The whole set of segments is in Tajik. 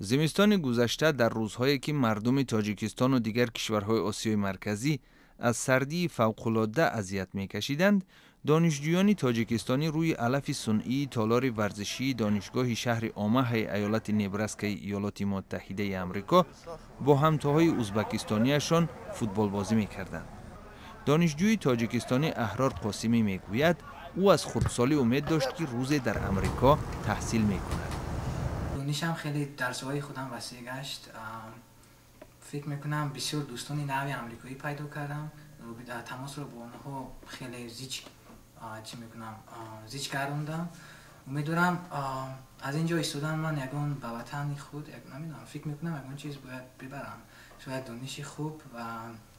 Зимистони гузашта, дар рӯзҳое ки мардуми Тоҷикистону дигар кишварҳои Осиёи Марказӣ аз сардии фавқулодда азият мекашиданд, донишҷӯёни тоҷикистонӣ рӯи алафи сунъии толори варзишии донишгоҳи шаҳри Омаҳаи иёлати Небраскаи Иёлоти Муттаҳидаи Амрико бо ҳамтоҳои узбакистониашон футболбозӣ мекарданд. Донишҷӯи тоҷикистонӣ Аҳрор Қосимӣ мегӯяд, ӯ аз хурдсолӣ умед дошт, ки рӯзе дар Амрико таҳсил мекунад. Донишам хеле дар соҳаи худам васеъ гашт. Фикр мекунам, бисёр дӯстони нави амрикоӣ пайдо кардам, тамосро бо онҳо хеле зич, чӣ мекунам, зич гардондам. Умедворам, аз ин ҷо истодан ман ягон ба ватани худ, намедонам, фикр мекунам, ягон чиз бояд бибарам, шояд дониши хуб ва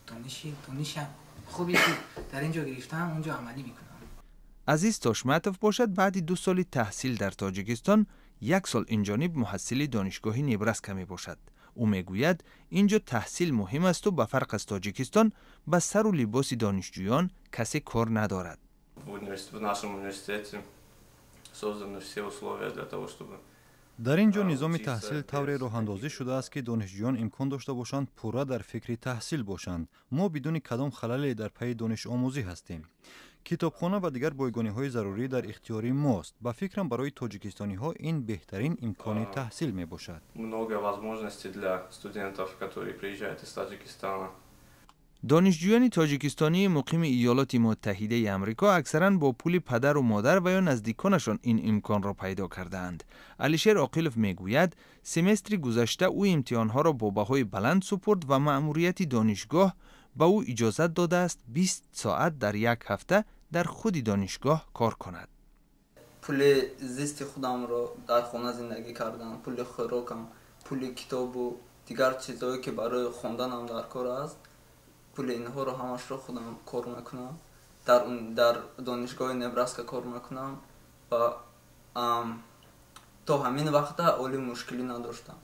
дониши хубе, ки дар ин ҷо гирифтам, он ҷо амалӣ мекунам. Азиз Тошматов бошад, баъди 2 соли таҳсил дар Тоҷикистон, як сол инҷониб муҳассили донишгоҳи Небраска мебошад. Ӯ мегӯяд, ин ҷо таҳсил муҳим асту ба фарқ аз Тоҷикистон ба сару либоси донишҷӯён касе кор надорад. В нашем университете созданы все условия для того, чтобы Дар ин ҷо низоми таҳсил тавре роҳандозӣ шудааст, ки донишҷӯён имкон дошта бошанд, пурра дар фикри таҳсил бошанд. Мо бидуни кадом халале дар пайи донишомӯзӣ ҳастем. Китобхона ва дигар бойгониҳои зарурӣ дар ихтиёри мост. Ба фикрам, барои тоҷикистониҳо ин беҳтарин имкони таҳсил мебошад. Много возможностей для студентов, которые приезжают из Таджикистана. Донишҷӯёни тоҷикистонии муқими Иёлоти Муттаҳидаи Амрико аксаран бо пули падару модар ва ё наздиконашон ин имконро пайдо кардаанд. Алишер Оқилов мегӯяд, семестри гузашта ӯ имтиҳонҳоро бо баҳои баланд супурд ва маъмурияти донишгоҳ ба ӯ иҷозат додааст, 20 соат дар як ҳафта дар худи донишгоҳ кор кунад. Пули зисти худамро, дар хона зиндагӣ кардан, пули хӯрокам, пули китобу дигар чизҳое, ки барои хонданам дар кор аст, пули инҳоро ҳамашро худам кор мекунам. Дар донишгоҳи Небраска кор мекунам ва то ҳамин вақта оли мушкилӣ надоштам.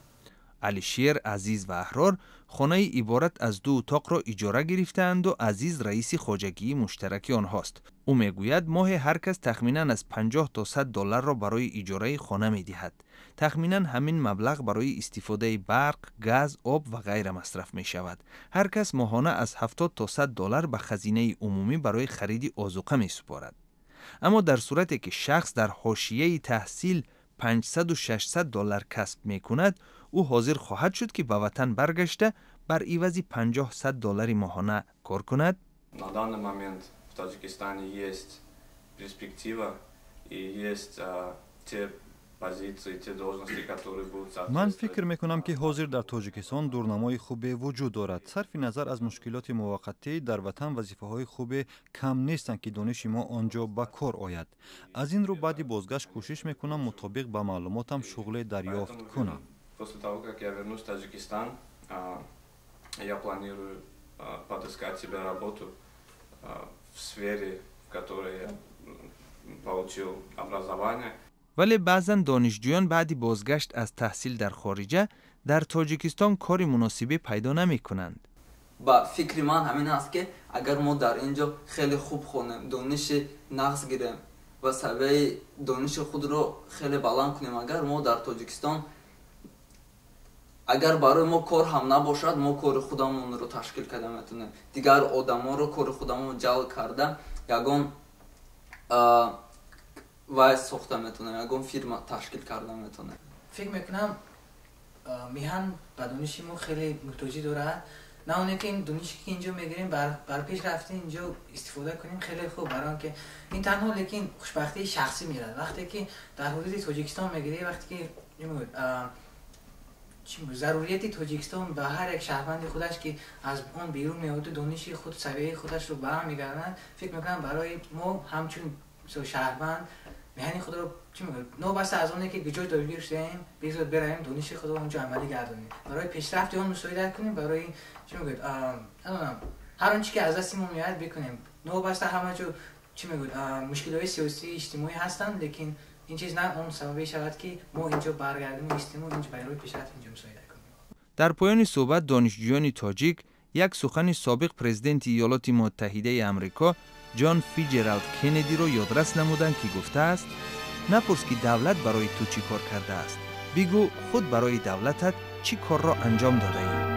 Алишер, Азиз ва Аҳрор хонаи иборат аз ду утоқро иҷора гирифтаанду Азиз раиси хоҷагии муштараки онҳост. Ӯ мегӯяд, моҳе ҳар кас тахминан аз 50 то 100 долларро барои иҷораи хона медиҳад. Тахминан ҳамин маблағ барои истифодаи барқ, газ, об ва ғайра масраф мешавад. Ҳар кас моҳона аз 70 то 100 доллар ба хазинаи умумӣ барои хариди озуқа месупорад. Аммо дар сурате ки шахс дар ҳошияи таҳсил 500-600 доллар касб мекунад, ӯ ҳозир хоҳад шуд, ки ба ватан баргашта, бар ивази 50-100 доллари моҳона кор кунад? На данный момент в Таджикистане есть перспектива и есть те позиции, те должности, которые будут Ман фикр мекунам, ки ҳозир дар Тоҷикистон дурнамои хубе вуҷуд дорад. Сарфи назар аз мушкилоти муваққатӣ, дар ватан вазифаҳои хубе кам нестанд, ки дониши мо он ҷо ба кор ояд. Аз ин рӯ баъди бозгашт кӯшиш мекунам, мутобиқ ба маълумотам шуғле дарёфт кунам. После того, как я вернусь в Таджикистан, я планирую подыскать себе работу в сфере, в которой я получил образование. Вале баъзан донишҷӯён баъди бозгашт аз таҳсил дар хориҷа дар Тоҷикистон кори муносибе пайдо намекунанд. Ба фикри ман ҳамин аст, ки агар мо дар ин ҷо хеле хуб хонем, дониши нағз гирем ва савияи дониши худро хеле баланд кунем, агар мо дар Тоҷикистон, агар барои мо кор ҳам набошад, мо кори худамонро ташкил карда метавонем, дигар одамонро кори худамон ҷалб карда, ягон вай сохта метавонем, ягон фирма ташкил карда метавонем. Фикр мекунам, миҳан ба дониши мо хеле муҳтоҷӣ дорад. На оне ки ин донише, ки инҷо мегирем, бар пеш рафти инҷо истифода кунем, хеле хуб, барои он ки ин танҳо, лекин хушбахтии шахсӣ мерад, вақте ки дар ҳудуди Тоҷикистон мегирӣ, вақте ки зарурияти Тоҷикистон ба ҳар як шаҳрванди худаш, ки аз он берун меояду дониши худ, савияи худашро барам мегардонад. Фикр мекунам, барои мо ҳамчун шаҳрванд меҳани худро, чӣ мегӯяд, новобаста аз оне ки куҷо доргир шудаем, бигзор беравем, дониши худро онҷо амалӣ гардонем, барои пешрафти он мусоидат кунем, барои, чӣ мегӯяд, надонам, ҳар он чи ки аз дасти мо меояд, бикунем. Новобаста ҳама ҷо, чӣ мегӯяд, мушкилиҳои сиёсӣ, иҷтимоӣ ҳастанд, лекин ин чиз на он сабабе шавад, ки мо инҷо баргардем, истему инҷо барои пешрафт инҷо мусоидат кунем. Дар поёни суҳбат донишҷӯёни тоҷик як сухани собиқ президенти Иёлоти Муттаҳидаи Амрико Ҷон Фиҷералд Кеннедиро ёдрас намуданд, ки гуфтааст: «Напурс, ки давлат барои ту чӣ кор кардааст, Бигӯ, худ барои давлатат чӣ корро анҷом додаӣ?